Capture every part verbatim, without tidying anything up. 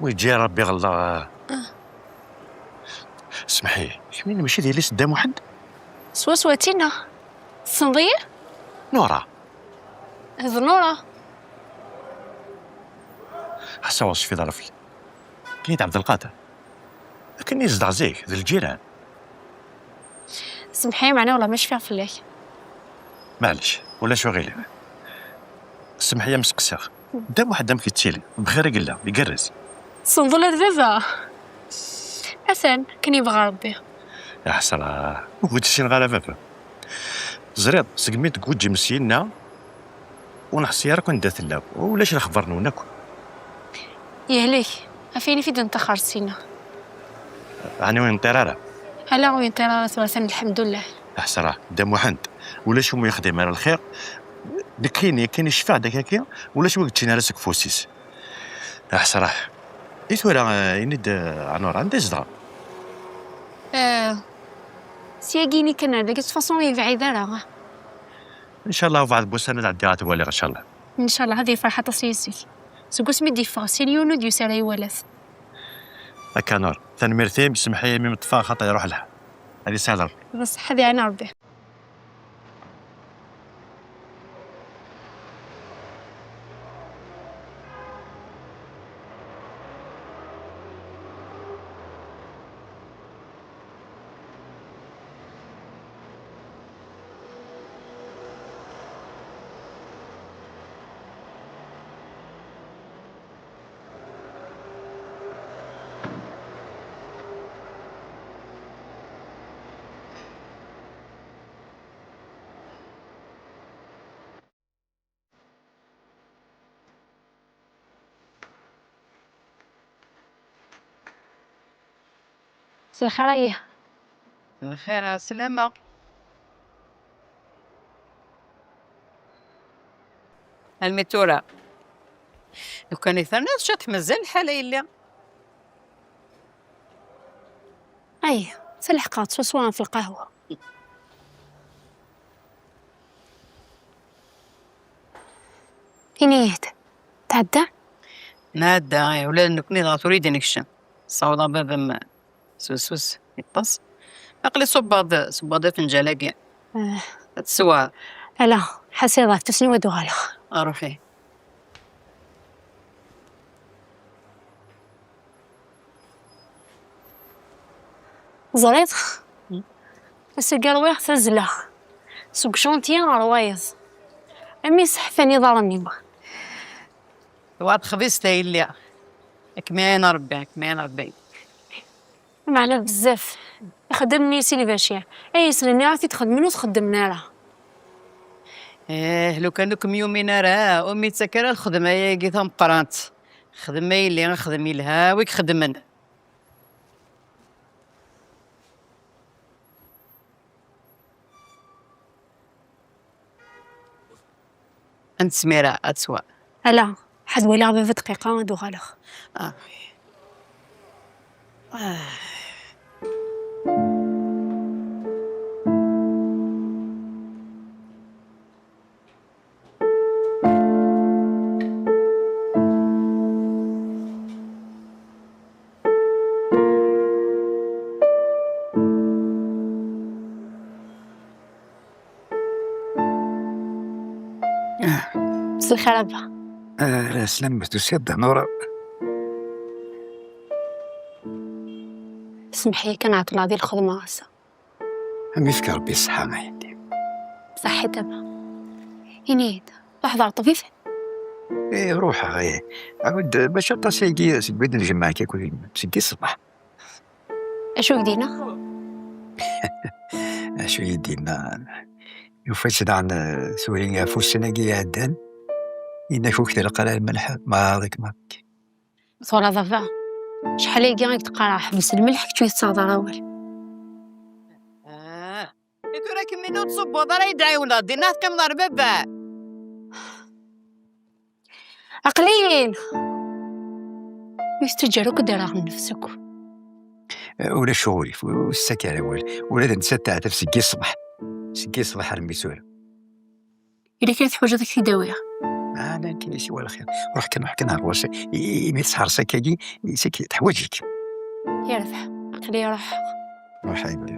Wi ǧǧi Ṛebbi ɣelḍeɣ. Smeḥ-iyi, kemmini mačči d yelli-s n Dda Muḥend? Swaswa d tinna. Tessneḍ-iyi? Nura. D Nura. Ḥṣa ur tecfiḍ ara fell-i. Nekk d Ɛebdelqader. Akken i nezdeɣ zik, d lǧiran. Semḥ-iyi, meɛna wellah ma cfiɣ fell-ak. Maɛlic, ulac uɣilif. Semḥ-iyi, am seqsiɣ. Dda Muḥend amek yettili? Bxir i yella? Igerrez? Tessneḍ ula d baba? Atan, akken yebɣa Rebbi. Ya ḥesra, ur ssineɣ ara baba. Ẓriḍ, segmi d-tguǧǧem syenna, ur neḥṣi ara akk anda tellam. Ulac lexbar-nwen akk. Yehlek, ɣef ayen i t-id-neṭṭaxer syenna. Ɛni ur yenṭir ara? Ala, ur yenṭir ara tura, atan lḥemdullah. Ḥesra, Dda Muḥend, ulac umi yexdim ara lxir. Nekkini, akken i cfiɣ d akaki, ulac wi yeččin ara seg ufus-is. Ḥesra. I tura, eh, ini-d, eh, Ɛnura, anda i zedɣen? Eh, syagi-ni kan ar dagi, de toute façon, ur yebɛid ara. Ncallah, ubeɛd n wussan ad ɛeddiɣ ad t-waliɣ, ncallah. Ncallah, ad yefreḥ aṭas yis-k. Seg wasmi d-yeffeɣ, sin yiwen ur d-yusi ara iwala-t. Akka Nur, tanemmirt-im, semmeḥ-iyi imi m-ṭṭfeɣ, xaṭer iruḥ lḥal. Ad yesɛed Rebbi. D ṣṣeḥ, ad iɛin Rebbi. مساء الخير، أيه. مساء الخير، عسلامة. الميتورة. لو كان يثنى شات مازال الحالة يلي. أيه، تلحقات شو سوان في القهوة. Ini-yi-d, tɛedda? Nɛedda, ih, ula d nekkni dɣa tura i d-nekcem. Ssawḍeɣ baba-m s usus, yeṭṭes. Aql-i ṣubbeɣ-d, ṣubbeɣ-d afenǧal-agi. Eh. Ad tesweḍ. Ala, ḥasiḍ ɣef tusni ad uɣaleɣ. Ruḥ ihi. Teẓriḍ? Ass-agi ṛwiɣ tazzla. Seg ucanṭyi ɣer wayeḍ. Am iseḥfan iḍarren-iw. Wa texbizt a yelli. Ad kem-iɛin Ṛebbi, ad kem-iɛin Ṛebbi. Meɛna bezzaf. Ixeddam-nni si lbacir. Ay yeslen ara t-id-xedmen ur t-xeddmen ara. Eh, lukan ur kem-yumin ara, ur m-ittak ara lxedma-agi tameqqrant. Xdem a yelli, xdem yelha, wi ixeddmen. Ad nesmira ad teswa. Ala, ḥad walaɣ baba dqiqa ad uɣaleɣ. Ah. Ah. Ah, مساء الخير أبا. Ah, slam, tusiḍ-d a Nura? Semmeḥ-iyi kan, ɛeṭṭleɣ di lxedma ass-a. Am ifk Ṛebbi ṣṣeḥḥa a yelli. Ṣaḥḥit a baba. Ini-yi-d, tṛuḥeḍ ɣer ṭṭbib? Ih, ruḥeɣ, ih. Ɛawed, mačči aṭas ayagi seg wid njemmeɛ akka akked gma, seg i ṣṣbeḥ. Acu i k-d-yenna? Acu i d-yenna? Yufa-tt daɣen, eh, tuli ɣef ussan-agi iɛeddan. Yenna-k ur k-tlaq ara lmelḥ, maḍik, maḍik. Tura baba, acḥal ayagi i k-d-qqareɣ ḥbes lmelḥ, kečč ur yi-tettaɣeḍ ara awal. Ah, i tura kemmini ur tṣubbeḍ ara i d-ɛiwneḍ, dinna teqqimeḍ ar baba. Aql-in! Ur tettaǧǧa ara akk ad d-rreɣ nnefs akk. Eh, ulac uɣilif, ur s-ttaǧǧa ara awal. Ula d nettat teɛtab seg i ṣṣbeḥ. Seg i ṣṣbeḥ armi tura. Yella kra teḥwaǧeḍ ad k-t-id-awiɣ? Ɛni akken i siwa lxir. Ruḥ kan, ruḥ kan ɣer wacu. I-, imi tesḥerṣ akkagi, i-, teḥwaǧ-ik. Yerbeḥ. Aql-i ruḥeɣ. Ruḥ a yelli.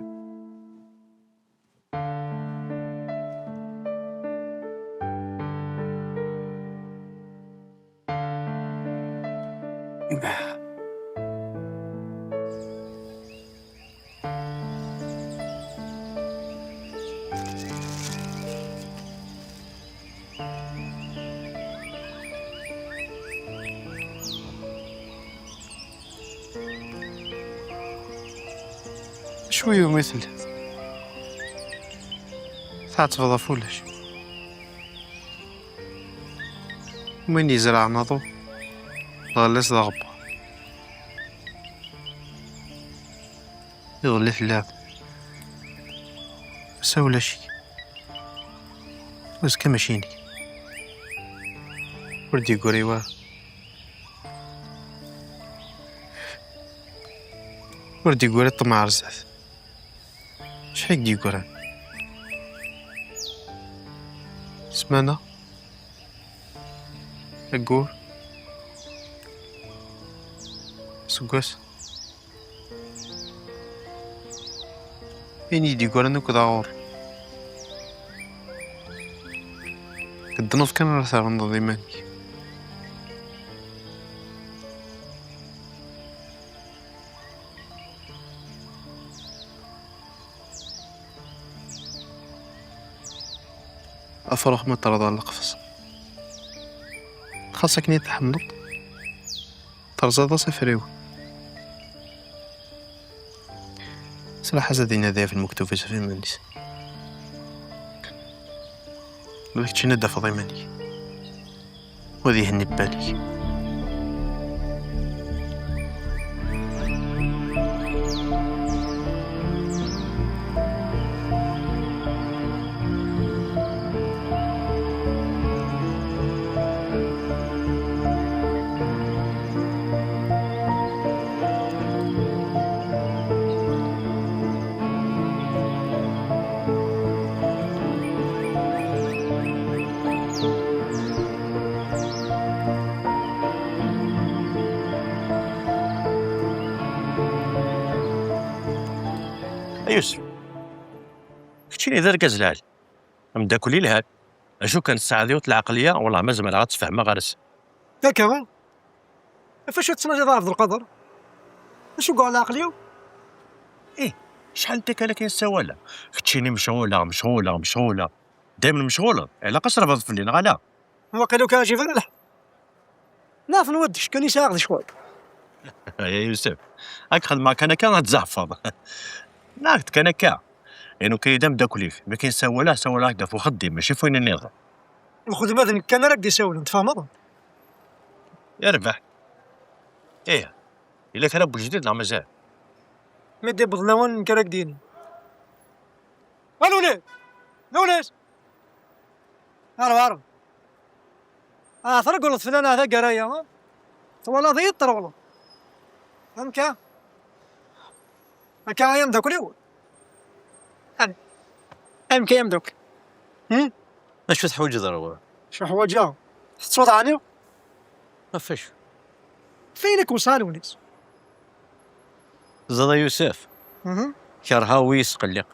Acu yumi telliḍ? Tɛettbeḍ ɣef ulac. Win yezreɛen aḍu, lɣella-s d aɣebbar. Iḍelli telliḍ. Ass-a ulac-ik. Azekka mačči inek. Ur d-yeggri wara. Ur d-yeggri ṭṭmeɛ ar zdat. Acḥal i d-yeggran? Ssmana? Aggur? Aseggas? Ayen i d-yeggran akk d aɣur. Teddneḍ kan ara ternuḍ iman-ik. Afrux ma terḍa leqfeṣ. Xas akken i t-tḥemmleḍ, terẓaḍ-as afriw. S laḥaz ad inadi ɣef lmektub-is ɣef iman-is. Ma d keččini ad d-tafeḍ iman-ik. U ad ihenni bal-ik. A Yusef, keččini d argaz lɛali, ameddakel yelhan. Acu kan, tesɛiḍ yiwet lɛeqliya, wellah ma zemreɣ ad tt-fehmeɣ ɣer-s. Akka, ɣef acu tettnazaḍ a Ɛebdelqader? Acu yuɣen lɛeqliya-w? Ih, acḥal n tikkal akken ssawaleɣ. Keččini mecɣuleɣ, mecɣuleɣ, mecɣuleɣ. Daymen mecɣuleḍ. Ilaq ad trebeḍ fell-i, neɣ ala? Waqila ur k-ɛǧib ara lḥal. Naf n waddec kan i sɛiɣ d ccɣel. Ya Yusef, ad k-xedmeɣ kan akka ad tzeɛfeḍ. Nniɣ-ak-d kan akka. Inu kan i d ameddakel-ik. Mi akken ssawaleɣ, ssawaleɣ-ak-d ɣef uxeddim, mačči ɣef wayen nniḍen. Lxedma d nekk kan ara k-d-isawlen, tfehmeḍ? Yerbeḥ. Ih, yella kra n wejdid neɣ mazal? Mi d-iwweḍ lawan, nekk ara k-d-yini. A Lewnis! Lewnis! Areb, areb. Ah, treggleḍ fell-aneɣ taggara-ya, ha? Twalaḍ-iyi-d, treɣleḍ. Amek-a? Akka ay ameddakel-iw? Am-, amek ay ameddakel? Hmm? Acu teḥwaǧeḍ ar ɣur-i? Acu ḥwaǧeɣ? Tettuḍ ɛni? Ɣef acu? F ayen i k-weṣṣan Lewnis. Ẓriɣ a Yusef, mhm, kerheɣ wi yesqelliq.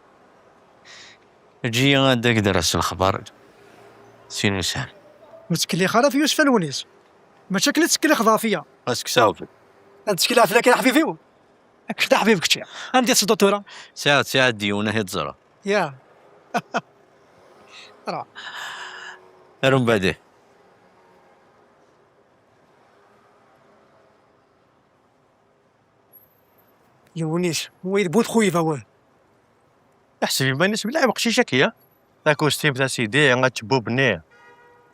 Eǧǧ-iyi ad ak-d-rreɣ s lexbar, sin ussan. Ur ttkellix ara ɣef Yusef a Lewnis. Mačči akken i tettkellixeḍ ɣef-ya. Ad ttekkseɣ fell-, ad ttekkileɣ fell-ak a leḥbib-iw. Kečč d aḥbib kečči. Anda i tettedduḍ tura? Sɛiɣ, sɛiɣ d yiwen, ahi ẓra. Ya. Ra. Ar umbeɛd. Yiwen-is, wa d bu txuyba, wah. Iḥseb iman-is belɛib uqcic akya. Takustimt a sidi, ačebub-nni.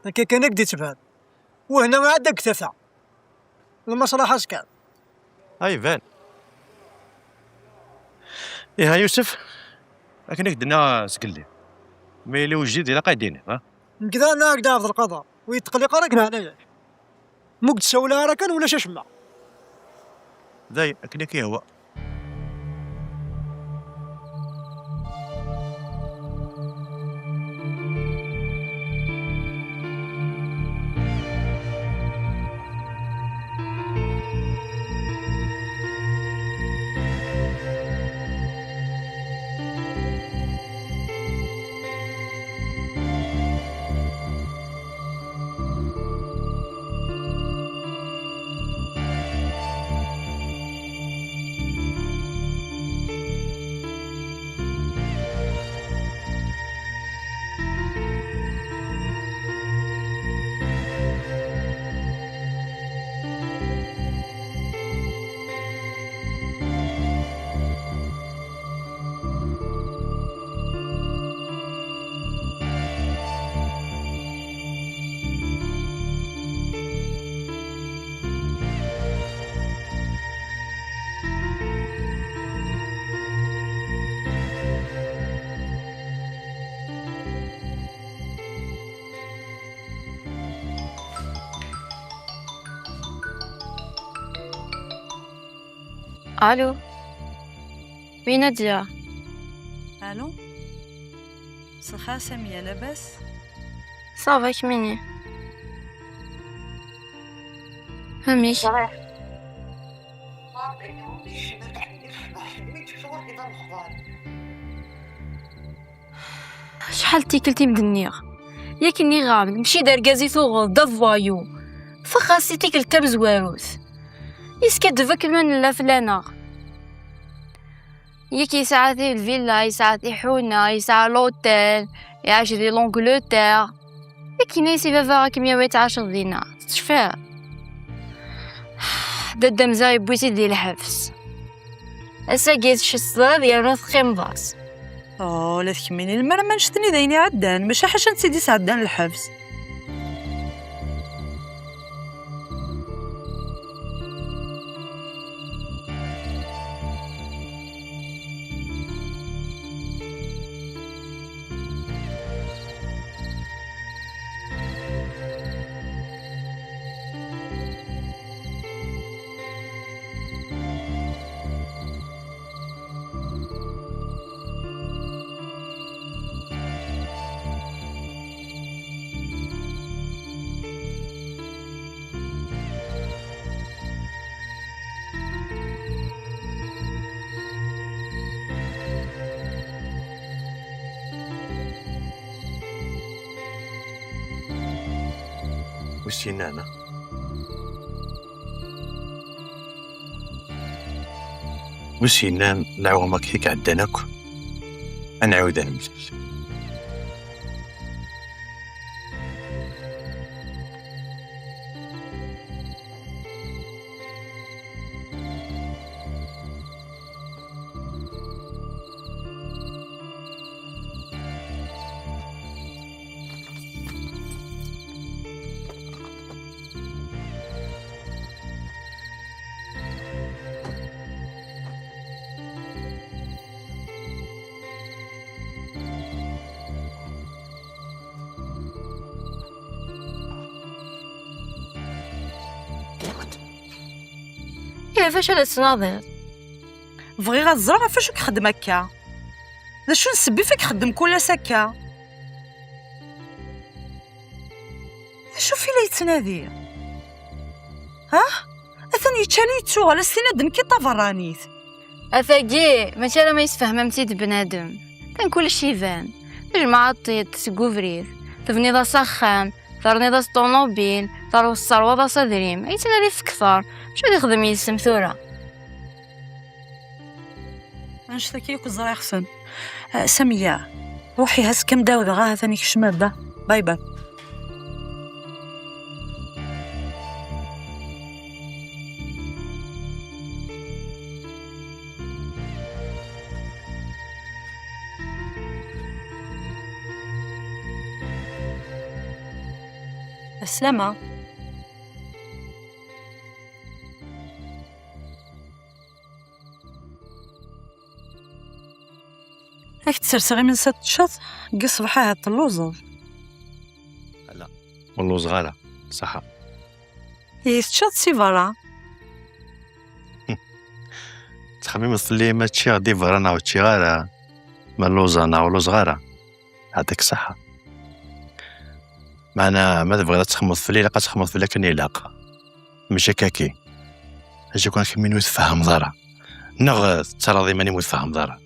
Akka kan i k-d-ittban. Wehna ɛad deg tata. Lmaṣlaḥa-s kan. Ay, iban. Iha Yusef, akken i k-d-nniɣ zgelli. Ma yella ujdid ilaq ad d-iniɣ, ha? Nekk daɣen nniɣ-ak-d a Ɛebdelqader, ur yetqelliq ara deg leɛnaya-k. Ma ur k-d-ssawleɣ ara kan ulac acemma. Day, akken i k-yehwa. Allô. Oui, Nadia. Allô. Sexar Samiya, labas? Ça va, kemmini. Amek? Acḥal n tikkelt i m-d-nniɣ. Yak nniɣ-am-d, mačči d argaz i tuɣeḍ, d avoyou. Ffeɣ ɣas si tikkelt tamezwarut. Yeskaddeb akken ma nella fell-aneɣ. Yak yesɛa ti-, lvilla, yesɛa tiḥuna, yesɛa l'hôtel, iɛac di l'Angleterre. Yak yenna-yas i baba ad kem-yawi ad tɛaceḍ dinna. Tecfiḍ? Dadda Mza yewwi-tt-id di lḥebs. Ass-agi tcesseḍ yernu teqqimeḍ-as. Oh, la tkemmini, lemmer ma annect-nni d ayen iɛeddan, maca ḥaca netta i d-isɛeddan lḥebs. Wi s-yennan, a? Wi s-yennan leɛwam akka i iɛeddan akk, ad nɛiwed ad nemlil. Ih, ɣef acu ara tettnadiḍ? Bɣiɣ ad ẓreɣ ɣef wacu i ixeddem akka. D acu n ssebba i ixeddem kul ass akka? D acu fi la yettnadi? Ha? Atan yeččali yettuɣal, as-tiniḍ d nekk i d taberranit. Atagi, mačči alamma yessefham-am-tt-id bnadem. Kan kullec iban. Tjemɛeḍ-t-id seg ubrid, tebniḍ-as axxam, terniḍ-as ṭunubil, terw-, tesserwaḍ-as adrim, ay yettnadi f kter. Acu ad ixdem yis-m tura? Annect-agi akk ẓriɣ-ten. Ah, Samiya, ruḥ ihi, ad s-kem-d-awdeɣ, ahat ad n-ikcem ar da. Bye bye. Aslama. Ad k-d-serseɣ imensi ad teččeḍ, deg ṣṣbeḥ ahat telluẓeḍ. Ala, ur lluẓeɣ ara, ṣaḥa. Ihi teččiḍ si berra? Ttxemmimeḍ fell-i ma ččiɣ di berra neɣ ur ččiɣ ara, ma lluẓeɣ neɣ ur lluẓeɣ ara. Ɛṭik ṣṣeḥḥa. Meɛna ma tebɣiḍ ad txemmeḍ fell-i, ilaq ad txemmeḍ fell-i akken ilaq. Mačči akka-agi. Acu kan kemmini ur tfehhmeḍ ara. Neɣ tettarraḍ iman-im ur tfehhmeḍ ara.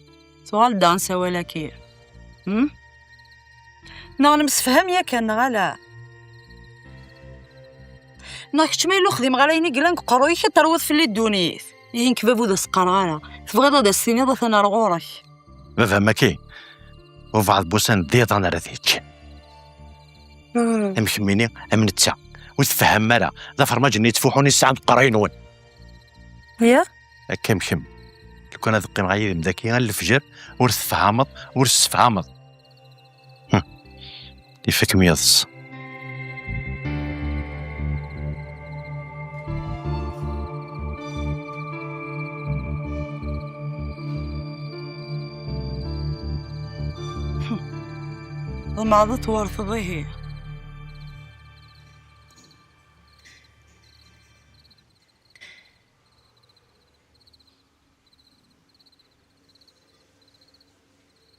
Tuɣal-d daɣen s awal-agi. Hmm? Neɣ nemsefham yakan, neɣ ala? Neɣ kečč ma yella ur xdimeɣ ara ayen i yellan deg uqerruy-ik, ad terwuḍ fell-i ddunit? Ihi nekk baba ur d as-qqareɣ ara. Tebɣiḍ ad as-tiniḍ atan ar ɣur-k. Baba-m-agi, ubeɛḍ n wussan d iḍan ara t-yeččen. Hmm. Am kemmini, am netta. Ur tfehhmem ara. D afermaj-nni yettfuḥun i tesɛam deg uqerruy-nwen. Ya? Akka am kemm. Lukan ad qqimeɣ yid-m dagi ar lefjer, ur tefhameḍ, ur tessefhameḍ. Hm. Ifak-m yiḍes. Ḍemɛeḍ ad twerteḍ ihi.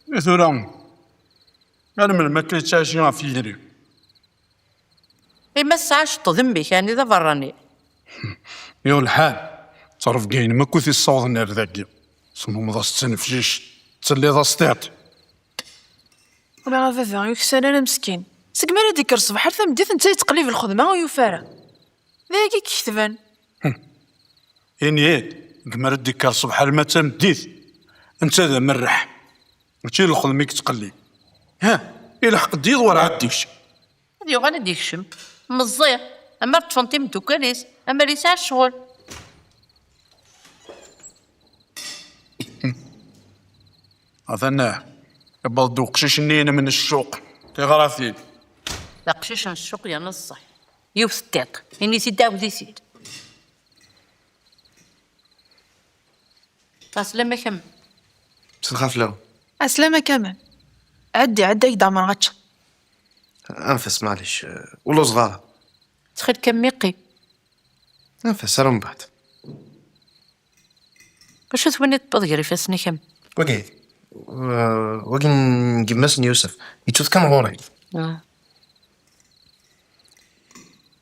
I tura, ar melmi akka yettɛici ɣef yiri? I ma tesɛa ceṭṭ d mmi-k, ɛni d aberrani? Yuɣ lḥal, ttrebga-inem akk i t-issawḍen ar dagi. Tennummeḍ-as d tanefcict, telliḍ-as tiṭ. Wala a baba, ur yuksan ara meskin. Segmi ara d-ikker ṣṣbeḥ ar tameddit, netta yettqellib lxedma ur yufi ara. D ayagi i iketben. Ini-d, segmi ara d-ikker ṣṣbeḥ alma d tameddit, netta d amerreḥ. Mačči d lxedma i yettqellib. Ha, ilḥeq-d yiḍ werɛad d-ikcem. Ad yuɣal ad d-ikcem. Meẓẓi. Amar ṭṭfen timeddukal-is, amar yesɛa ccɣel. Atan, yewweḍ-d uqcic-nni-inem n ccuq. Tiɣratin. D aqcic n ccuq yerna ṣṣeḥ. Yiwet n tiṭ. Ini-t-id, ɛawed-it-id. Ɛeslama-k a mmi. Mselxir fell-awen. Ɛeslama-k a mmi. Ɛeddi, ɛeddi, ad k-d-ɛemmreɣ ad teččeḍ. Anef-as, maɛlic, ur lluẓeɣ ara. Ttxil-k a mmi, qqim. Anef-as, ar umbeɛd. Acu twiniḍ tewwiḍ gar ifassen-ik a mmi? Wagi, uh, wagi n gma-s n Yusef. Yettu-t kan ɣur-i. Ah.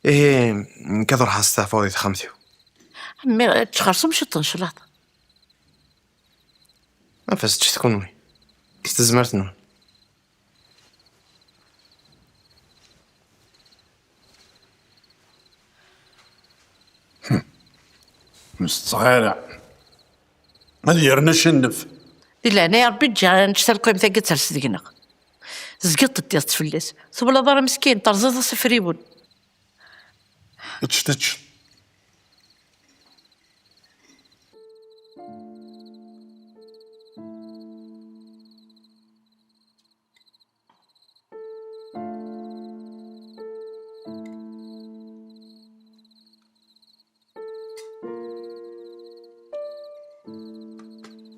Ihi, nekk ad ruḥeɣ ad steɛfuɣ di texxamt-iw. A mmi, ečč xerṣum ciṭ n cclaḍ. Anef-as, ččet kunwi. S tezmert-nwen. Ur setteɣ ara. Ad yerna cennef. Di leɛnaya Rebbi, ǧǧiɣ annect-a lqim-tagi ad ters deg-neɣ. Tezgiḍ teddiḍ-tt fell-as. Twalaḍ ara meskin, terẓiḍ-as afriwen. Ečč, ečč.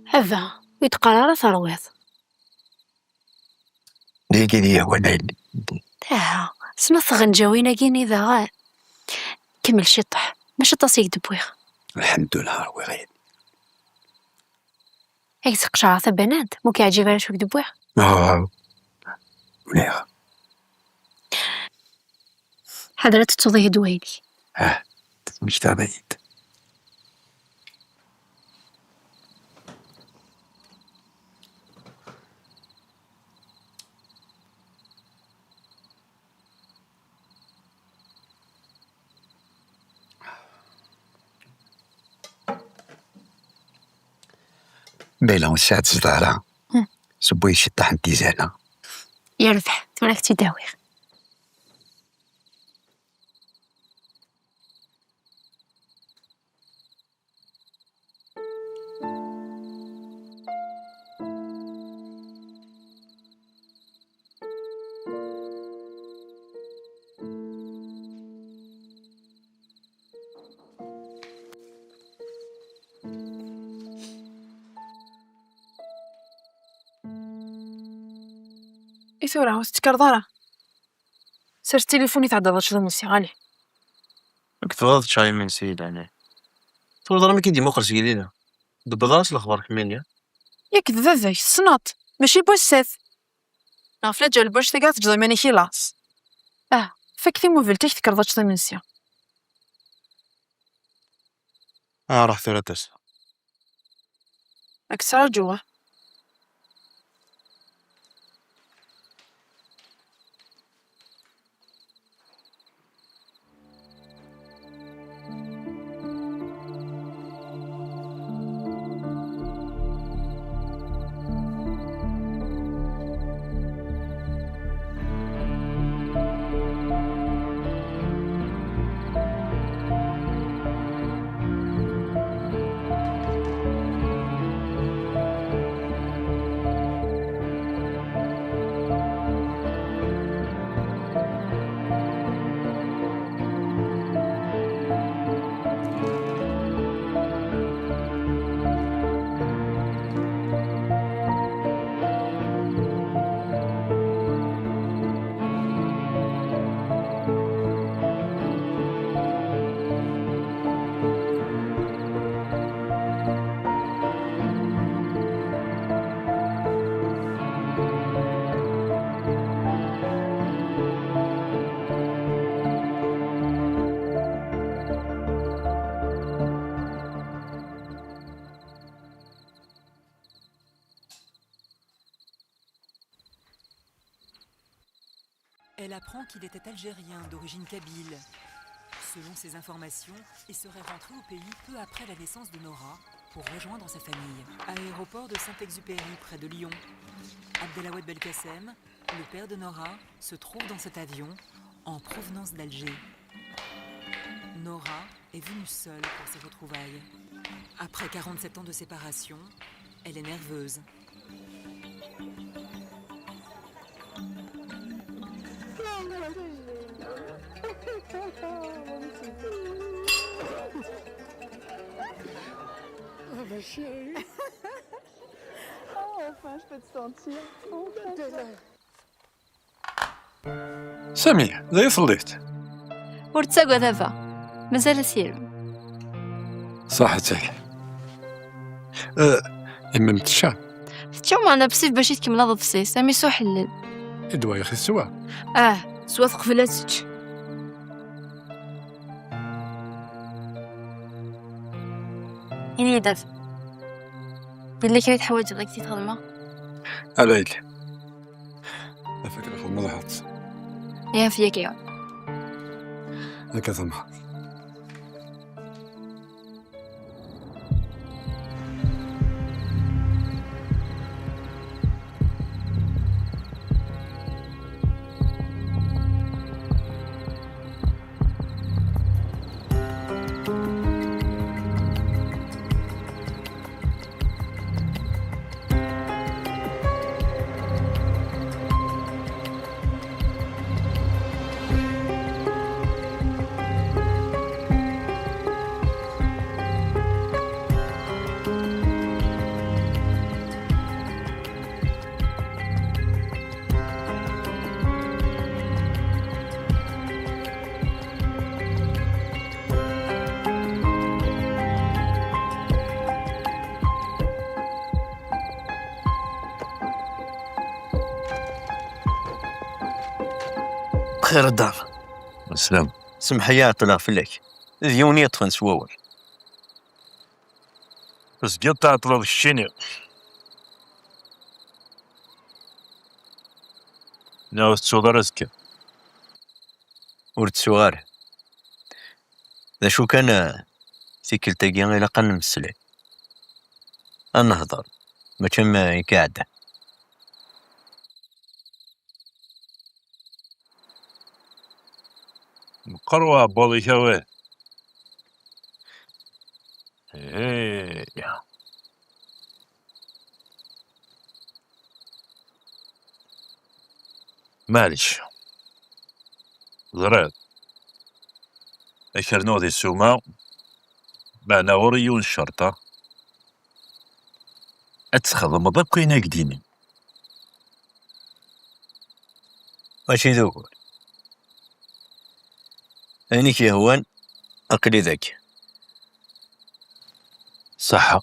Haba, ur d-qqar ara terwiḍ. D ayagi i d-yehwan a yelli. Aha, snat tɣenǧawin-agi-nni daɣen. Kemmel ciṭṭaḥ, mačči aṭas i k-d-wwiɣ. Lḥemdullah, rwiɣ a yelli. Ad k-sqecɛeɣ tabanant, ma ur k-yeɛǧib ara acu i k-d-wwiɣ. Ah, mliḥ. Ḥader ad tettuḍ ihi ddwa-inek. Ah, tesmektaḍ-iyi-d. Ma yella ur tesɛiḍ ṣṣdara, hmm, seww-iyi ciṭṭaḥ n tizala. Yerbeḥ, tura ad k-tt-id-awiɣ. I tura, ur tettekkareḍ ara? Sers tilifun i tɛeddaḍ ačč d imensi, ɣali. Nekk tebɣiḍ ččeɣ imensi, yeɛni? Tura ẓer mi k-id-imuqel seg lila. Tebbeḍ-as lexbar kemmini. Yak d baba-k, tessneḍ-t, mačči n wass-at. Ɣef laǧal n wannect-agi ara teǧǧeḍ iman-ik i laẓ. Ah, fakk timubelt-ik, tekkreḍ ad teččeḍ imensi. Ah, ruḥ tura ad d-aseɣ. Ad k-ttraǧuɣ. Elle apprend qu'il était algérien d'origine kabyle. Selon ses informations, il serait rentré au pays peu après la naissance de Nora pour rejoindre sa famille. Aéroport de Saint-Exupéry, près de Lyon. Abdelaoued Belkacem, le père de Nora, se trouve dans cet avion en provenance d'Alger. Nora est venue seule pour ses retrouvailles. Après quarante-sept ans de séparation, elle est nerveuse. Ah, ma chérie. Oh, enfin, je peux te sentir. Enfin, Sami, d ay telliḍ? Ur ttagad a baba. Mazal asirem. Ṣaḥetek. Eh, imem tečča? Tečča meɛna bessif bac i tkemmel aḍebsi-s, am isuḥellen. Ddwa-yak teswa? Ah, swa teqbel ad tečč. Ini-yi-d a baba. Yella kra i teḥwaǧeḍ ad k-t-id-xedmeɣ? Ala yelli. Afak lxedma ḍaḥet. Yaf yak ya. Akka tama. Bxir a Dda. Slam. Semmeḥ-iyi ɛeṭṭleɣ fell-ak. D yiwen i yeṭṭfen s wawal. Tezgiḍ tɛeṭṭleḍ keččini. Neɣ ur tettuḍ ara azekka? Ur ttuɣ ara. D acu kan, tikkelt-agi ilaq ad nemmeslay. Ad nehḍer, mačči am ayen iɛeddan. Meqqer uɛebbuḍ-ik a win. Hey. Maɛlic. Ẓriɣ. Ad k-rnuɣ di ssuma, meɛna ɣur-i yiwen ccerṭ, a. Ad txedmeḍ akk ayen i k-d-ini. Mačči d ugur. Ayen i k-yehwan, aql-i dagi. Ṣaḥa.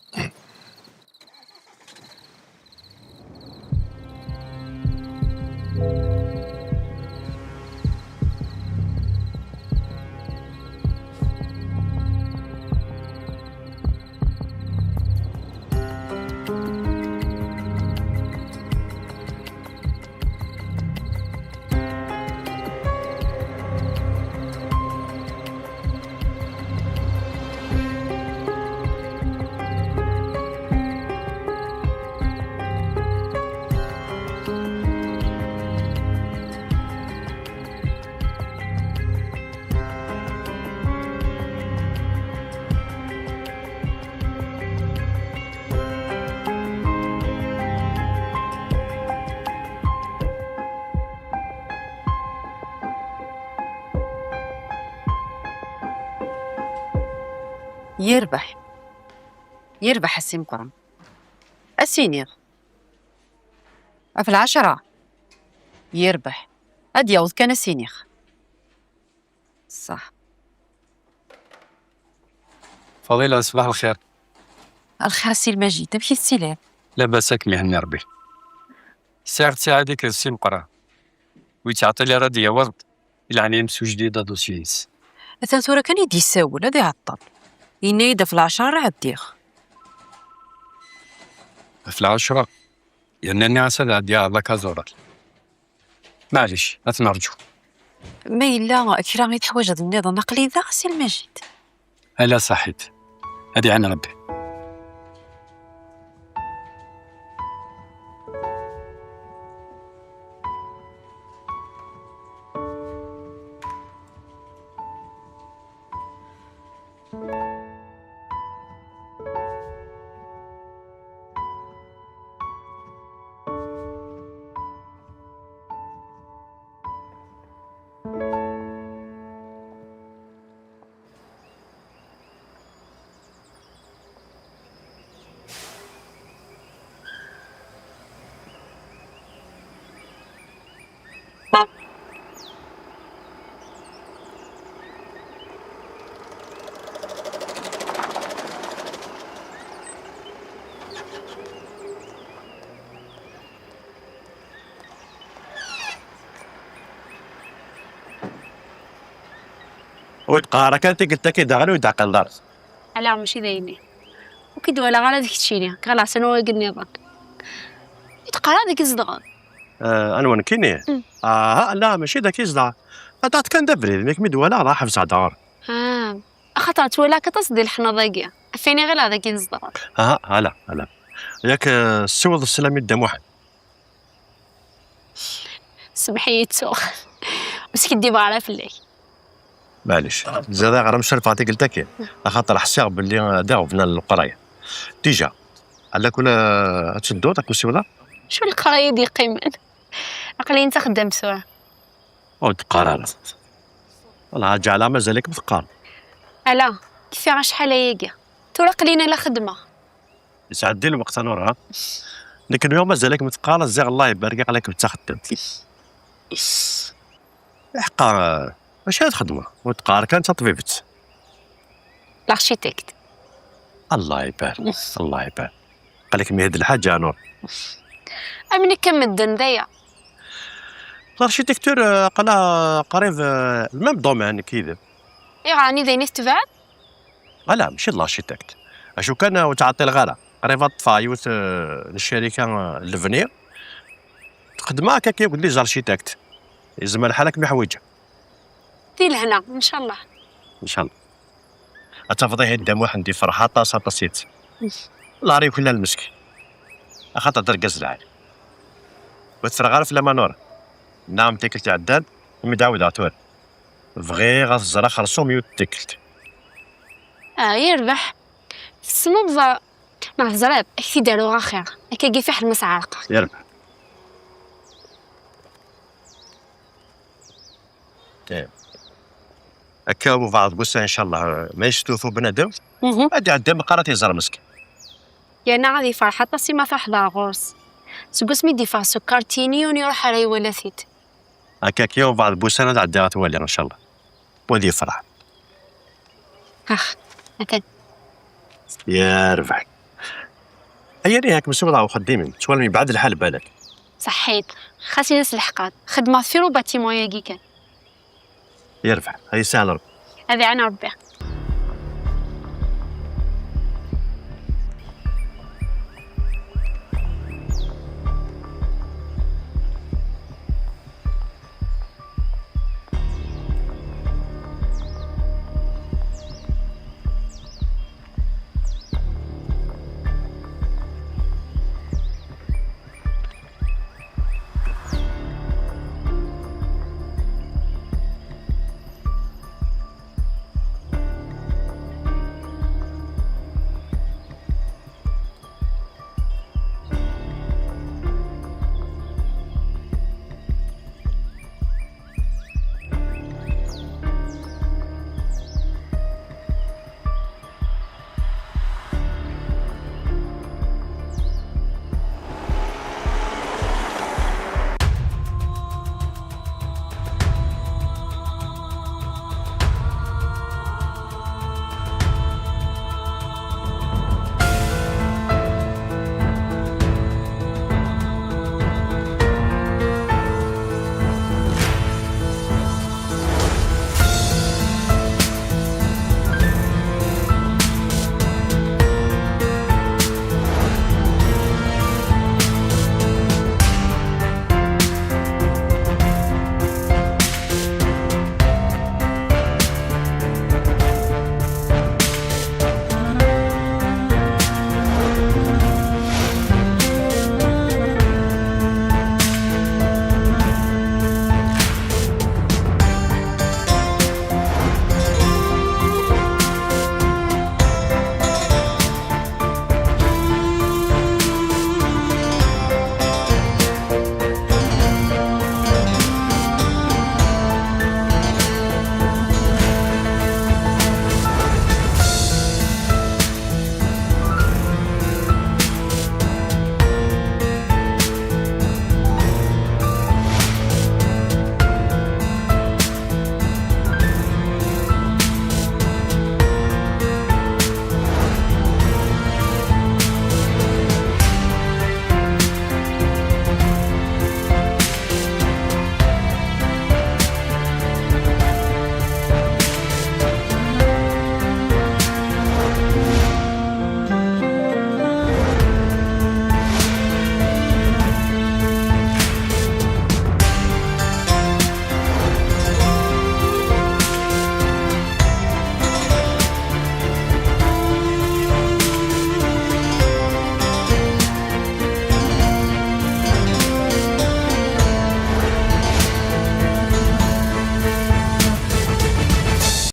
Yerbeḥ. Yerbeḥ a Si Meqqran. Ad s-iniɣ. Ɣef lɛecṛa. Yerbeḥ. Ad d-yaweḍ kan ad s-iniɣ. Ṣṣeḥ. Faḍila, ṣṣbeḥ lxir. Lxir a Si Lmajid, amek i tettiliḍ? Labas, ad kem-ihenni Ṛebbi. Sɛiɣ ttiɛad akked Si Meqqran. Ur yettɛeṭṭil ara ad d-yaweḍ, i leɛnaya-m sewjed-iyi-d adusyi-ines. Atan tura kan i d-yessawel, ad iɛeṭṭel. Yenna-yi-d ɣef lɛecṛa ara ɛeddiɣ. Ɣef lɛecṛa? Yerna nniɣ-as ad ɛeddiɣ ɣer Lakaẓural. Maɛlic, ad t-nerǧu. Ma yella kra i teḥwajeḍ nniḍen, aql-i da, Si Lmajid. Ala, ṣaḥit. Ad iɛin Rebbi. Ur d-qqar ara kan tikkelt-agi daɣen ur d-ɛqileḍ ara. Ala, mačči d ayenni. Ur k-id-walaɣ ara d keččini, ɣer leɛsan wagi nniḍen. Ur d-qqar ara dagi tzedɣeḍ. Eh, anwa nekkini? Mm. Aha, ala, mačči dagi zedɣeɣ. Qeṭɛeɣ-d kan d abrid, mi kem-id-walaɣ dɣa ḥebseɣ-d ɣur. Ah, axaṭer ttwalaɣ-k aṭas di leḥnaḍ-agi. Ɣef ayen i ɣileɣ dagi tzedɣeḍ. Aha, ala, ala. Yak, eh, ssiweḍ sslam i Dda Muḥend. Semmeḥ-iyi, ttuɣ. Ur skiddibeɣ ara fell-ak. Maɛlic, ziɣ d aɣram cerfeɣ tikkelt-agi, axaṭer ḥsiɣ belli d aɣeblan n leqraya. Dija, ala kul ad tedduḍ ad kem-siwleɣ. Acu leqraya i d-yeqqimen? Aql-iyi d taxeddamt tura. Ur d-qqar ara. Wellah, ǧeɛleɣ mazal-ikem teqqareḍ. Ala, kfiɣ acḥal ayagi. Tura aql-i la xeddmeɣ. Yesɛeddi lweqt a Nura. Nekk nwiɣ mazal-ikem teqqareḍ, ziɣ Allah ibarek, aql-ikem d taxeddamt. Iḥeqqa, acu ara txedmeḍ? Ur d-qqar kan d taṭbibt. L'architecte. Allah ibarek, Allah ibarek. Aql-ikem ihi d lḥaǧa a Nura. Am nekk am medden d aya. L'architecture, eh, aql-aɣ qrib, eh, le même domaine nekk yid-m. Ayɣer, ɛni d ayen i tetebɛeḍ? Ala, mačči d l'architecte. Acu kan, ur ttɛeṭṭileɣ ara. Qrib ad ṭṭfeɣ yiwet, eh, n ccarika, eh, n lebni. Xedmeɣ akka yakk d les architectes. Yezmer lḥal ad kem-iḥwiǧ. Di lehna, ncallah. Ncallah. Ad tafeḍ ihi Dda Muḥend yefreḥ aṭas, aṭas yid-s. Lɛar yuklal meskin. Axaṭer d argaz lɛali. Ur teffreɣ ara fell-am a Nura. Nnaɣem tikkelt iɛeddan, imi d-ɛawdeɣ tura. Bɣiɣ ad t-ẓreɣ xersum yiwet tikkelt. Ah, yerbeḥ. Tessneḍ, neɣ teẓriḍ, ad k-t-id-aruɣ axir. Akkagi fiḥel ma sɛerqeɣ. Yerbeḥ. Eh. Akka ubeɛḍ n wussan, ncallah, ma yestufu bnadem, mhm, ad iɛeddi meqqar ad t-iẓer meskin. Yerna ad yefreḥ aṭas imi ad truḥeḍ ɣer ɣur-s. Seg wasmi i d-yeffeɣ seg ukarti-nni, ur iruḥ ara iwala-t-id. Akka, akka, ubeɛḍ n wussan ad ɛeddiɣ ad t-waliɣ, ncallah. Wa ad yefreḥ. Ax, atan. Yerbeḥ. Aya niha kem-siwḍeɣ uxeddim-im, ttwalem yebɛed lḥal balak. Ṣaḥḥit, xas ini s leḥqat, xedmeɣ deffir ubatimun-agi kan. Yerbeḥ, ay yesɛan Rebbi. Ad iɛan Rebbi.